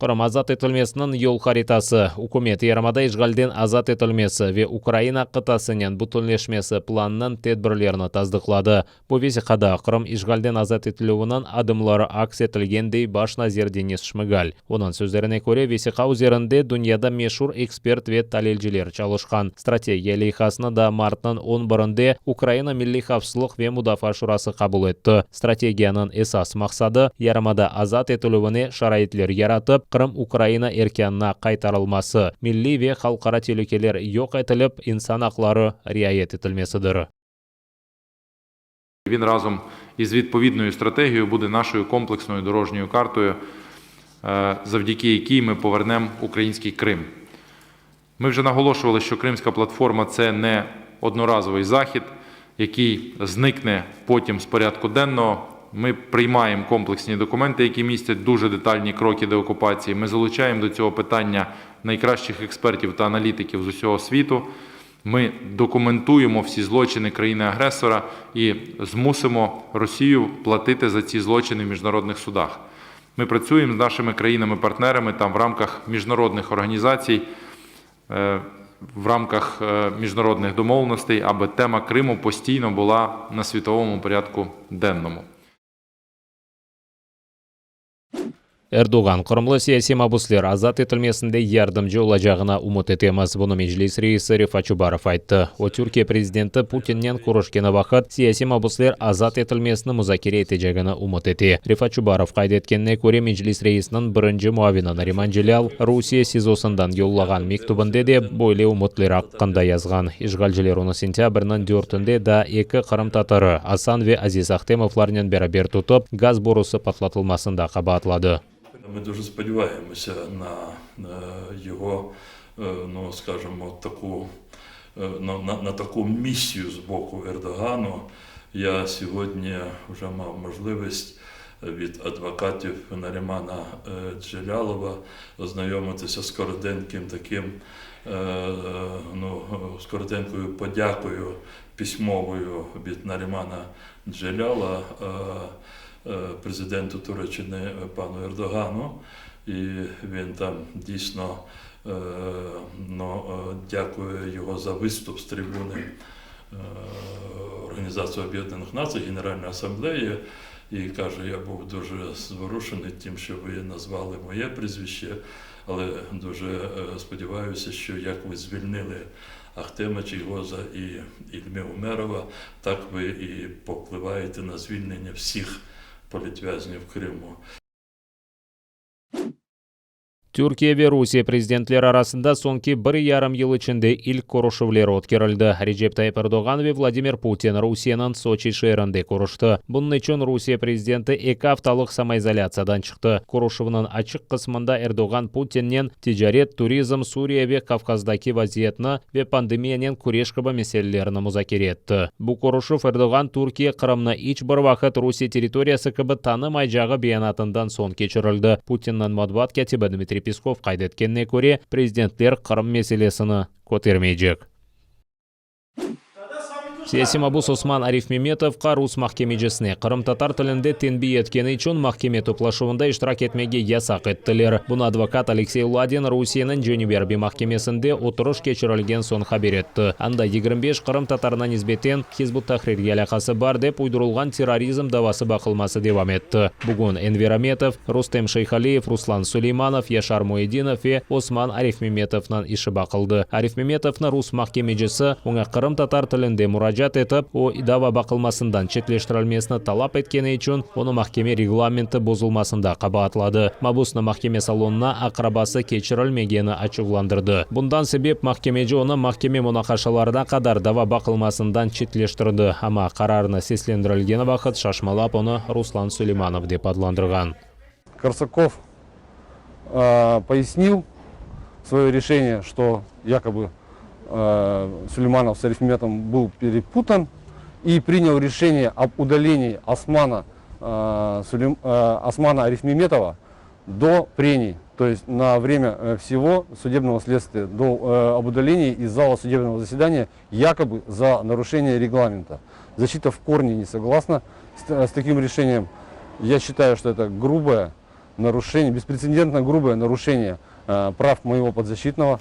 Qırım azat etilmesiniñ yol haritası, ükümet yarımada işğalden azat etilmesi ve Ukraina qıtasınen bütünleşmesi planınıñ tedbirlerini tasdıqladı. Bu vesiqada Qırım işğalden azat etilüviniñ adımları aks etilgen, dey baş nazir Denis Şmıgal. Onıñ sözlerine köre, vesiqa üzerinde dünyada meşur ekspert ve talilciler çalışqan. Strategiya leyhasını da martnıñ on birinde Ukraina Milliy havfsızlıq ve mudafaa şurası qabul etti. Strategiyanıñ esas maqsadı, yarımada azat etilüvine şaraitler yaratıp, Qırım Ukraina erkânına qaytarılması, milliy ve halqara telükeler yoq etilip, insan aqları riayet etilmesidir. Він разом із відповідною стратегією буде нашою комплексною дорожньою картою, завдяки якій ми повернемо український Крим. Ми вже наголошували, що Кримська платформа – це не одноразовий захід, який зникне потім з порядку денного. Ми приймаємо комплексні документи, які містять дуже детальні кроки деокупації. Ми залучаємо до цього питання найкращих експертів та аналітиків з усього світу. Ми документуємо всі злочини країни-агресора і змусимо Росію платити за ці злочини в міжнародних судах. Ми працюємо з нашими країнами-партнерами там в рамках міжнародних організацій, в рамках міжнародних домовленостей, аби тема Криму постійно була на світовому порядку денному. Erdoğan, qırımlı siyasiy mabusler azat etilmesinde yardımcı olacağına ümüt etemiz. Bunı Meclis reisi Refat Çubarov ayttı. O, Türkiye prezidenti Putinnen körüşkeni vaqıt siyasiy mabusler azat etilmesini muzakere etecegini ümüt ete. Refat Çubarov qayd etkenine köre, Meclis reisiniñ birinci muavini Nariman Celâl Rusiye SİZOsından yollağan mektübinde de böyle ümütleri aqqında yazğan. İşğalciler onı sentâbrniñ dörtünde daa eki qırımtatarı, Asan ve Aziz Ahtemovlarnen beraber tutıp, gaz borusı patlatılmasında qabaatladı. Ми дуже сподіваємося на його, ну, скажімо, таку, на, на таку місію з боку Ердогану. Я сьогодні вже мав можливість від адвокатів Нарімана Джелялова ознайомитися з коротеньким таким, ну, з коротенькою подякою письмовою від Нарімана Джеляла президенту Туреччини пану Ердогану. І він там дійсно ну, дякує його за виступ з трибуни Організації Об'єднаних Націй, Генеральної Асамблеї. І каже, я був дуже зворушений тим, що ви назвали моє прізвище, але дуже сподіваюся, що як ви звільнили Ахтема Чийгоза і Ільми Умерова, так ви і повпливаєте на звільнення всіх політв'язнів Криму. Türkiye ve Rusiye prezidentleri arasında soñki bir yarım yıl içinde ilk körüşüvler ötkerildi. Recep Tayyip Erdoğan ve Vladimir Putin Rusiyeniñ Soçi şeerinde körüşti. Bunıñ içün Rusiye prezidenti eki aftalıq samoizolâtsiyadan çıqtı. Körüşüvniñ açıq qısmında Erdoğan Putinnen ticaret, turizm, Suriye ve Kavkazdaki vaziyetni ve pandemiyanen küreş kibi meselelerni muzakere etti. Bu körüşüv Erdoğan Türkiye Qırımnı iç bir vaqıt Rusiye territoriyası kibi tanımaycağı beyanatından soñ keçirildi. Putinniñ matbuat kâtibi Dmitriy Peskov qayd etkenine köre, prezidentler Qırım meselesini kötermeycek. Siyasiy mabus Osman Arifmemetovqa rus mahkemecisine qırımtatar tilinde tenbiy etkeni içün mahkeme toplaşuvında iştirak etmege yasaq ettiler. Bunı advokat Aleksey Ladin Rusiyeniñ Cenübiy arbiy mahkemesinde oturış keçirilgen soñ haber etti. Anda 25 qırımtatarına nisbeten Hizb ut-Tahrirge alâqası bar dep uydurılğan terrorizm davası baqılması devam etti. Bugün Enver Ametov, Rustem Şeyhaliyev, Ruslan Suleymanov, Yaşar Muedinov ve Osman Arifmemetovnıñ işi baqıldı. Arifmemetovnı rus mahkemecisi oña qırımtatar tilinde muracaat etip, o, dava baqılmasından çetleştirilmesini talap etkeni içün onı mahkeme reglamenti bozulmasında qabaatladı. Mabusnı mahkeme salonına aqrabası keçirilmegeni açuvlandırdı. Bundan sebep mahkemeci onı mahkeme munaqaşalarına qadar dava baqılmasından çetleştirdi, amma qararnı seslendirilgeni vaqıt şaşmalap onı Ruslan Suleymanov dep adlandırğan. Korsakov пояснил свое решение, что якобы Сулейманов с Арифметом был перепутан, и принял решение об удалении Османа, Османа Арифмеметова до прений, то есть на время всего судебного следствия, до, об удалении из зала судебного заседания якобы за нарушение регламента. Защита в корне не согласна с, с таким решением. Я считаю, что это грубое, Нарушение, беспрецедентно грубое нарушение прав моего подзащитного.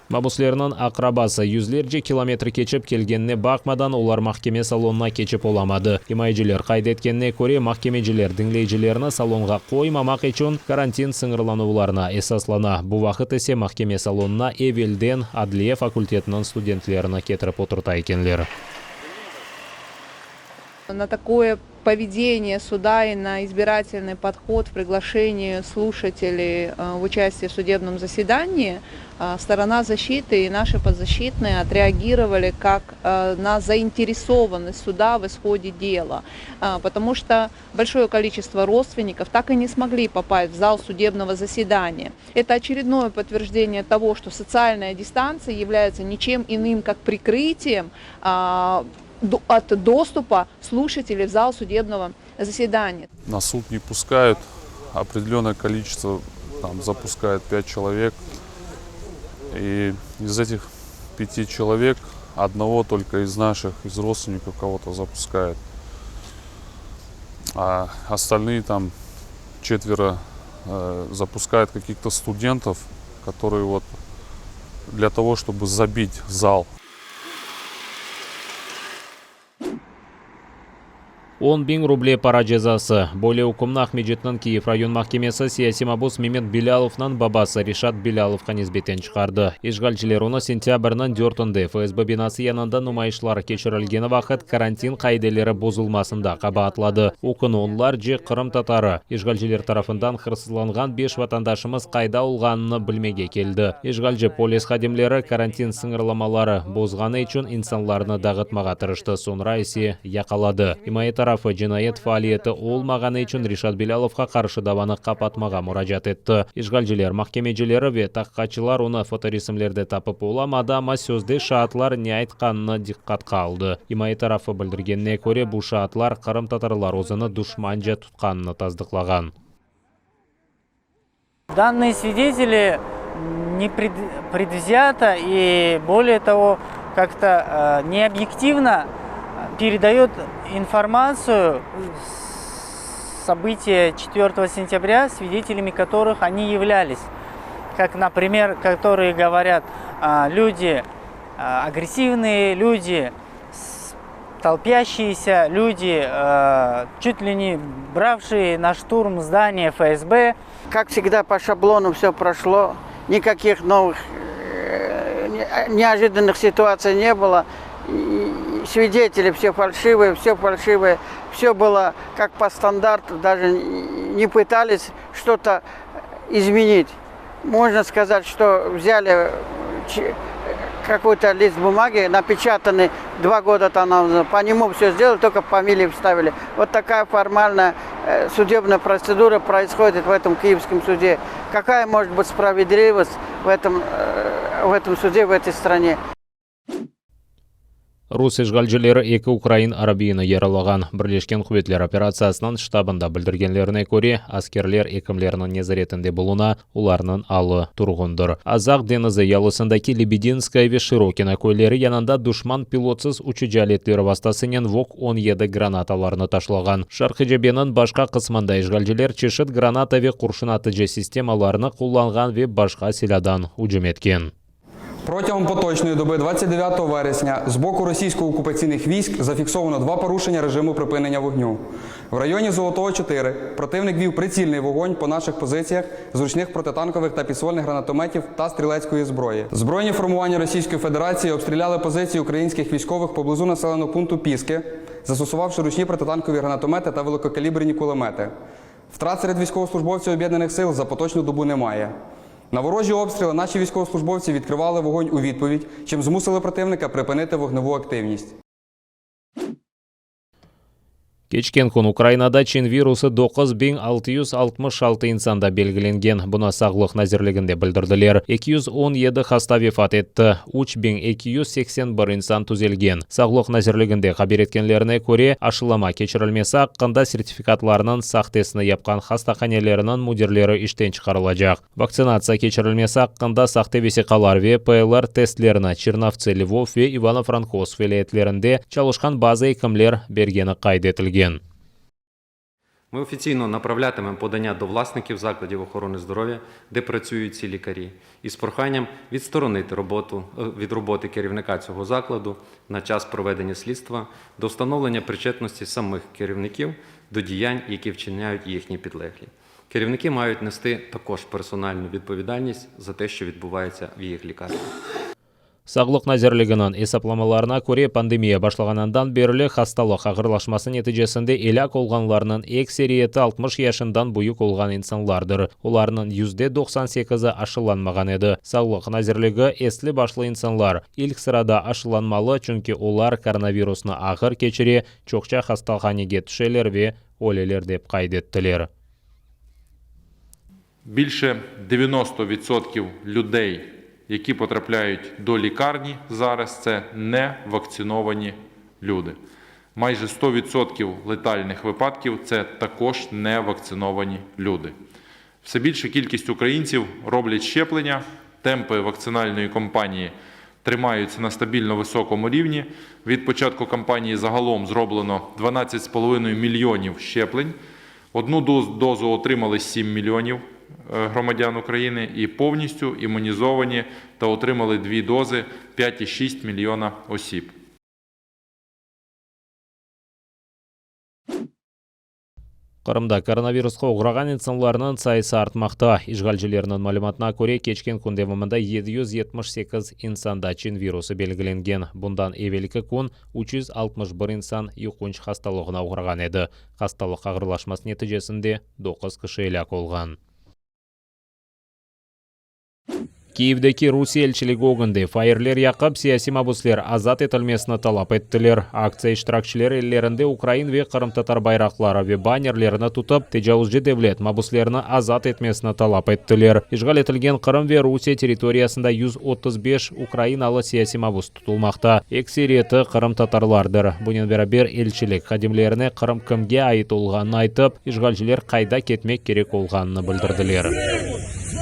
Mabuslerniñ aqrabası yüzlerce kilometr keçip kelgenine baqmadan, olar mahkeme salonına keçip olamadı. İmayeciler qayd etkenine köre, mahkemeciler diñleyicilerni salonğa qoymamaq içün karantin sıñırlanuvlarına esaslana, bu vaqıt ise mahkeme salonına evelden adliye fakultetiniñ studentlerini ketirip oturta ekenler. На такое поведение суда и на избирательный подход в приглашении слушателей в участие в судебном заседании сторона защиты и наши подзащитные отреагировали как на заинтересованность суда в исходе дела, потому что большое количество родственников так и не смогли попасть в зал судебного заседания. Это очередное подтверждение того, что социальная дистанция является ничем иным, как прикрытием от доступа слушателей в зал судебного заседания. На суд не пускают, определенное количество, там запускают 5 человек. И из этих 5 человек одного только из наших, из родственников кого-то запускают. А остальные там четверо запускают каких-то студентов, которые вот для того, чтобы забить зал. 10 000 ruble para cezası. Böyle ükümni Aqmescitniñ Kiyev rayon mahkemesi siyasiy mabus Memet Bilâlovnıñ babası Reşat Bilâlovğa nisbeten çıqardı. İşğalciler onı sentâbrniñ dörtünde FSB binası yanında numayışlar keçirilgeni vaqıt karantin qaideleri bozulmasında qabaatladı. O künü onlarce qırımtatarı, işğalciler tarafından hırsızlanğan beş vatandaşımız qayda olğanını bilmege keldi. İşğalci polis hadimleri karantin sıñırlamaları bozğanı içün insanlarnı dağıtmağa tırıştı, soñra ise yaqaladı. İmaye tarafı, cinayet faaliyeti olmağanı içün Reşat Bilâlovğa qarşı davanı qapatmağa muracaat etti. İşğalciler mahkemecileri ve tahqiqatçılar onı fotoresimlerde tapıp olamadı, amma sözde şaatlar ne aytqanını diqqatqa aldı. İmaye tarafı bildirgenine köre, bu şaatlar qırımtatarlar özüni duşmanca tutqanını tasdıqlağan. Данные свидетели не предвзято и, более того, как-то необъективно передают информацию события 4 сентября, свидетелями которых они являлись. Как, например, которые говорят, люди агрессивные, люди толпящиеся, люди, чуть ли не бравшие на штурм здание ФСБ. Как всегда, по шаблону все прошло, никаких новых неожиданных ситуаций не было. Свидетели все фальшивые, все фальшивые, все было как по стандарту, даже не пытались что-то изменить. Можно сказать, что взяли какой-то лист бумаги, напечатанный 2 года тому, по нему все сделали, только фамилии вставили. Вот такая формальная судебная процедура происходит в этом киевском суде. Какая может быть справедливость в этом суде, в этой стране? Rus işğalcileri eki ukrain arbiyini yaralağan. Birleşken quvetler operatsiyasınıñ ştabında bildirgenlerine köre, askerler ekimlerniñ nezaretinde buluna, olarnıñ alı turğundır. Azaq deñizi yalısındaki Lebedinskoye ve Şirokino köyleri yanında duşman pilotsız uçucı aletleri vastasınen VOK-17 granatalarını taşlağan. Şarqiy cebeniñ başqa qısmında işğalciler çeşit granata ve qurşun atıcı sistemalarını qullanğan ve başqa silâdan ücüm etken. Протягом поточної доби 29 вересня з боку російсько-окупаційних військ зафіксовано два порушення режиму припинення вогню. В районі Золотого 4 противник вів прицільний вогонь по наших позиціях з ручних протитанкових та підствольних гранатометів та стрілецької зброї. Збройні формування Російської Федерації обстріляли позиції українських військових поблизу населеного пункту Піски, застосувавши ручні протитанкові гранатомети та великокаліберні кулемети. Втрат серед військовослужбовців об'єднаних сил за поточну добу немає. На ворожі обстріли наші військовослужбовці відкривали вогонь у відповідь, чим змусили противника припинити вогневу активність. Keçken kün Ukrainada Çin virusı 9666 insanda belgilengen. Bunı Sağlıq nazirliginde bildirdiler. 217 hasta vefat etti. 3281 insan tüzelgen. Sağlıq nazirliginde haber etkenlerine köre, aşılama keçirilmesi aqqında sertifikatlarnıñ sahtesini yapqan hastahaneleriniñ müdirleri işten çıqarılacaq. Vaktsinatsiya keçirilmesi aqqında sahte vesiqalar ve PCR testlerini Çernovtsi, Lvov ve Ivano-Frankovsk vilâyetlerinde çalışqan bazı ekimler bergeni qayd etilgen. Ми офіційно направлятимемо подання до власників закладів охорони здоров'я, де працюють ці лікарі, із проханням відсторонити роботу е, від роботи керівника цього закладу на час проведення слідства до встановлення причетності самих керівників до діянь, які вчиняють їхні підлеглі. Керівники мають нести також персональну відповідальність за те, що відбувається в їх лікарні. Sağlıq nazirliginiñ esaplamalarına köre, pandemiya başlağanından berli hastalıq ağırlaşması neticesinde elâk olğanlarnıñ ekseriyeti 60 yaşından büyük olğan insanlardır. Olarnıñ 98-i aşılanmağan edi. Sağlıq nazirligi esli-başlı insanlar ilk sırada aşılanmalı, çünki olar koronavirusnı ağır keçire, çoqça hastahanege tüşeler ve öleler, dep qayd ettiler. Більше 90% людей, які потрапляють до лікарні зараз, це не вакциновані люди. Майже 100% летальних випадків це також не вакциновані люди. Все більша кількість українців роблять щеплення, темпи вакцинальної кампанії тримаються на стабільно високому рівні. Від початку кампанії загалом зроблено 12,5 мільйонів щеплень. Одну доз- дозу отримали 7 мільйонів е, громадян України і повністю імунізовані та отримали дві дози 5,6 мільйона осіб. Qırımda koronavirusqa oğrağan insanlarnıñ sayısı artmaqta. İşğalcilerniñ malümatına köre, keçken kün devamında 778 insanda çin virusı belgilengen. Bundan evelki kün 361 insan yuqunç hastalığına oğrağan edi. Hastalıq ağırlaşması neticesinde 9 kişi elâk olğan. Kiyevdeki Rusiye elçiligi ögünde fayerler yaqıp, siyasiy mabüsler azat etilmesini talap ettiler. Aktsiya iştirakçileri ellerinde ukrain ve qırımtatar bayraqları ve bannerlerini tutıp, tecavuzcı devlet mabüslerni azat etmesini talap ettiler. İşğal etilgen Qırım ve Rusiye territoriyasında 135 ukrainalı siyasiy mabüs tutulmaqta, ekseriyeti qırımtatarlardır. Bunen beraber, elçilik hadimlerine Qırım kimge ait olğanını aytıp, işğalciler qayda ketmek kerek olğanını bildirdiler.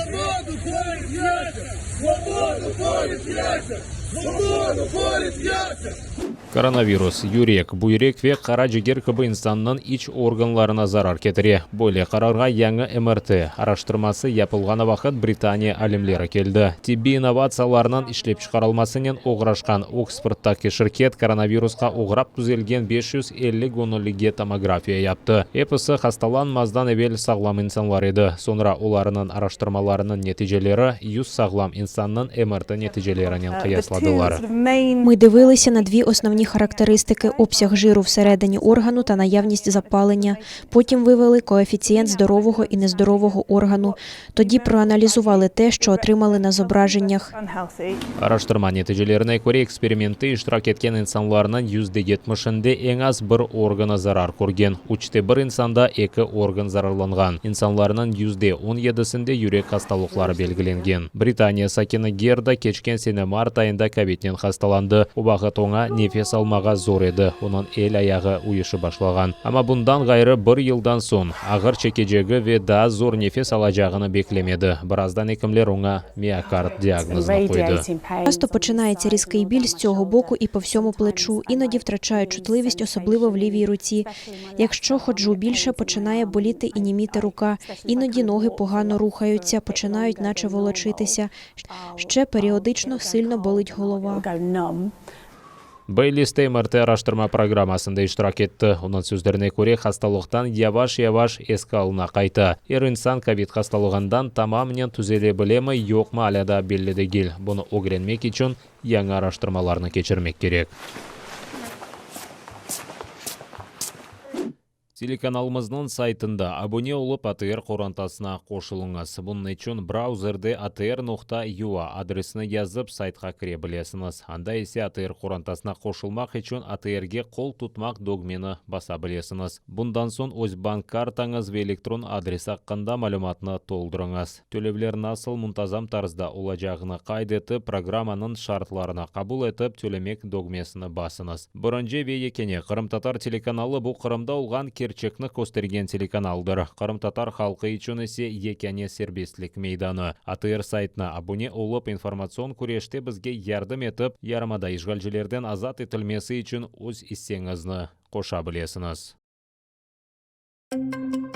Свободу політв'язням! Свободу політв'язням! Свободу політв'язням! Koronavirus yürek, büyrek ve qara ciger kibi insannıñ iç organlarına zarar ketire. Böyle qararğa yañı MRT araştırması yapılğanı vaqıt Britaniya alimleri keldi. Tibbiy innovatsiyalarnıñ işlep çıqarılmasınen oğraşqan Oksfordtaki şirket koronavirusqa oğrap tüzelgen 550 göñüllige tomografiya yaptı. Episi hastalanmazdan evel sağlam insanlar edi. Soñra olarnıñ araştırmalarınıñ neticeleri 100 sağlam insannıñ MRT neticelerinen qıyasladılar. Ми дивилися на дві основні характеристики: обсяг жиру всередині органу та наявність запалення. Потім вивели коефіцієнт здорового і нездорового органу. Тоді проаналізували те, що отримали на зображеннях. Araştırma neticelerine köre, eksperimentte iştirak etken insanlarnıñ 70%-inde eñ az bir organı zarar körgen, üçte bir insanda eki organ zararlanğan, insanlarnıñ 17%-sinde yürek hastalıqları belgilengen. Britaniya sakini Gerda keçken sene mart ayında kövidnen hastalandı. O vaqıt oña nefes almağa zor edi, onıñ el-ayağı uyuşıp başlağan. Amma bundan ğayrı, bir yıldan soñ ağır çekecegi ve daa zor nefes alacağını beklemedi. Birazdan ekimler oña miokard diagnozını qoydı. Часто починається різкий біль з цього боку і по всьому плечу. Іноді втрачаю чутливість, особливо в лівій руці. Якщо ходжу більше, починає боліти і німіти рука. Іноді ноги погано рухаються, починають наче волочитися. Ще періодично сильно болить голова. Beylis de MRT araştırma programmasında iştirak etti. Onıñ sözlerine köre, hastalıqtan yavaş-yavaş eski alına qayta. Er insan kövid hastalığından tamamınen tüzele bilemi, yoqmı alâ daa belli degil. Bunı ögrenmek içün yañı araştırmalarnı keçirmek kerek. Telekanalımıznıñ saytında abune olıp, ATR qorantasına qoşulıñız. Bunıñ içün brauzerde atr.ua adresini yazıp, saytqa kire bilesiñiz. Anda ise ATR qorantasına qoşulmaq içün ATRge qol tutmaq dögmeni basa bilesiñiz. Bundan soñ öz bank kartañız ve elektron adresi aqqında malümatnı toldurıñız. Tölevler nasıl muntazam tarzda olacağını qayd etip, programmanıñ şartlarını qabul etip, tölemek dögmesini basıñız. Birinci ve yekâne qırımtatar telekanalı bu Qırımda olğan kerçekni köstergen telekanaldır. Qırımtatar halqı içün ise yekâne serbestlik meydanı. ATR saytına abune olıp, informatsion küreşte bizge yardım etip, yarımada işğalcilerden azat etilmesi içün öz isseñizni qoşa bilesiñiz. Thank you.